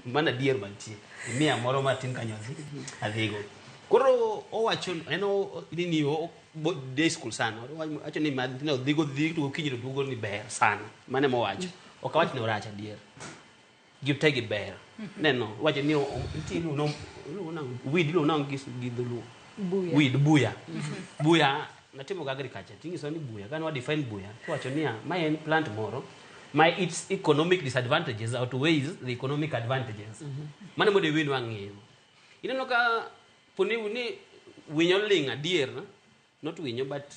Mano adier mantie. Imiya moro matin kanyo adhi adhigo. Koro owacho en nini day school sana. Owacho ni ma nyithindo dhigo dhi to gokinyi to duogo ni ber sana. Mano ema owacho. Ok awach ni orach adier. Gite giber. Neno wacho ni nitie iluongo nang'o? Weed iluongo nang'o gi dholuo? Buya. Weed, buya. Buya natimo ga agriculture tinyiso ni buya kane wa define buya tiwacho niya mae en plant moro ma its economic disadvantages outweighs the economic advantages. Mano mondo iwin wang'iyo. Ineno ka poni ni winyo ling' adier, not winyo but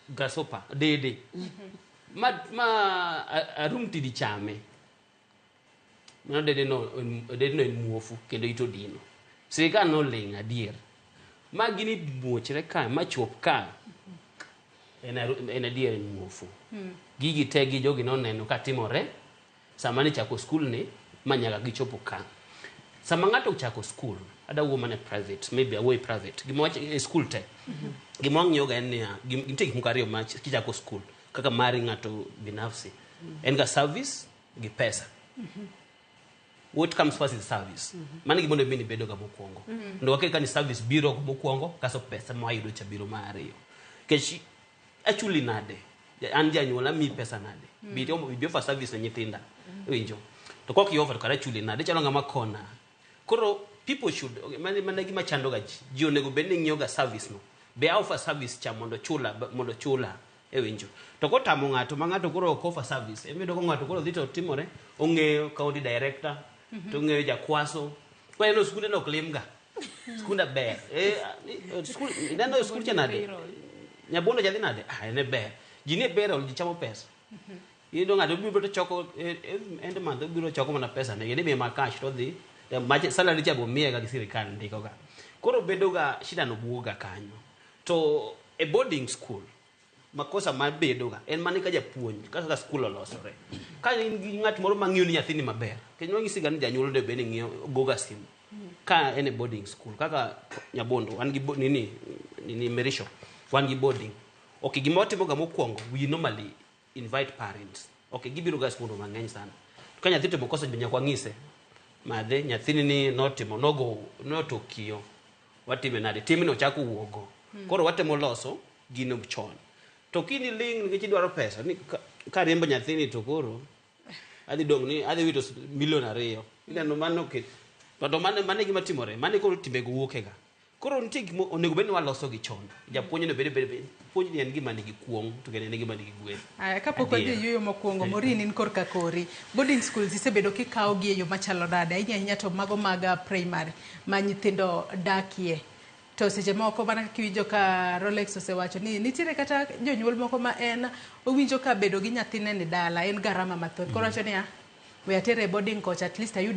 grasshopper, dede. Ma arum tidi chame. Mano dede no, dede no en muofu kendo ite odino. Sirikal noling' adier. Ma gini muochre ka, ma chop ka, en adier en muofu. Gigi te gi jogi noneno ka timore sama nichako skul ni ma nyaka gichopo ka. Sama ng'ato ochako skul, ada wuo mana e private, maybe awuo e private, gima wach e skul te. Gima wang'iyo ga en niya, nitie gik moko ariyo ma kichako skul, kaka mari ng'ato binafsi. En ga service gi pesa. What comes first is service. Mano gima onego bed ni bedo ga mokwongo. Mondo waket ka ni service biro mokwongo, kasto pesa ma wayudo cha biro mar ariyo. Nikech achuli nade? An janyuol amiyi pesa nade? Bi bi offer service ne nyithinda. Iwinjo? To kok i offer to kara achuli nade? Ichalo ng'ama kona. Koro people should, mano e gima chando ga ji. Ji onego bed ni ng'iyo ga service no. Be a offer service cha mondo chula, mondo chula. Iwinjo? To kotamo ng'ato ma ng'ato koro ok offer service, emiyudo ka ng'ato koro dhi to timore, ong'eyo county director, to ong'eyo jakwaso. Kwa ineno skunde no ok lim ga. Skunda ber. Skul, ineno skul cha nade? Nyabondo cha dhi nade? Ah, en e ber. Ji nie payroll, ji chamo pesa. Iyudo ng'ato obiro to choko end month obiro choko mana pesa ne. Imiye ma cash to odhi. Mach salary cha be omiye ga gi sirikal ndiko ga. Koro bedo ga shida no buogo ga kanyo. To e boarding school makosa mabedo ga en mana ka japuonj kaka skul olosore. Ka in gi ng'at moro mang'iyo ni nyathini maber. Kendo wanyisi ga ni janyuol onego bed ni ng'iyo goga simu. Ka en e boarding school kaka Nyabondo wan gi nini nini Merisho wan gi boarding. Okay, gima watimo ga mokwongo we normally invite parents. Okay, gibiro ga skul mang'eny sana. Ka nyathi otimo kosa be nyaka wang'ise. Madhe nyathini ni notimo nogo noto kiyo. Watime nade? Timno ochako wuogo. Koro watemo loso gino chon. To kini ling' nikech idwaro pesa ni kariembo nyathini to koro adhi dong' ni adhi wito milion 2. Ineno mano ket. To mano mano e gima timore. Mano koro timbego wuok ga. Koro nitie gik onego bed ni waloso gi chon. Japuonj onego bed puonj ni en gima nigi kuong' to kendo en gima nigi gweth. Aya, kapok wadhi e yueyo mokwongo, Maureen in korka kori. Boarding schools isebedo kikawo gi e yo machalo nade? Ahinya ahinya to mago mag primary ma nyithindo dakie. To seche moko mana kaka iwinjo ka Rolex osewacho ni nitiere kata jonyuol moko ma en owinjo ka bedo gi nyathine ni dala en garama mathoth. Koro wacho niya, we atere e boarding kocha at least ayude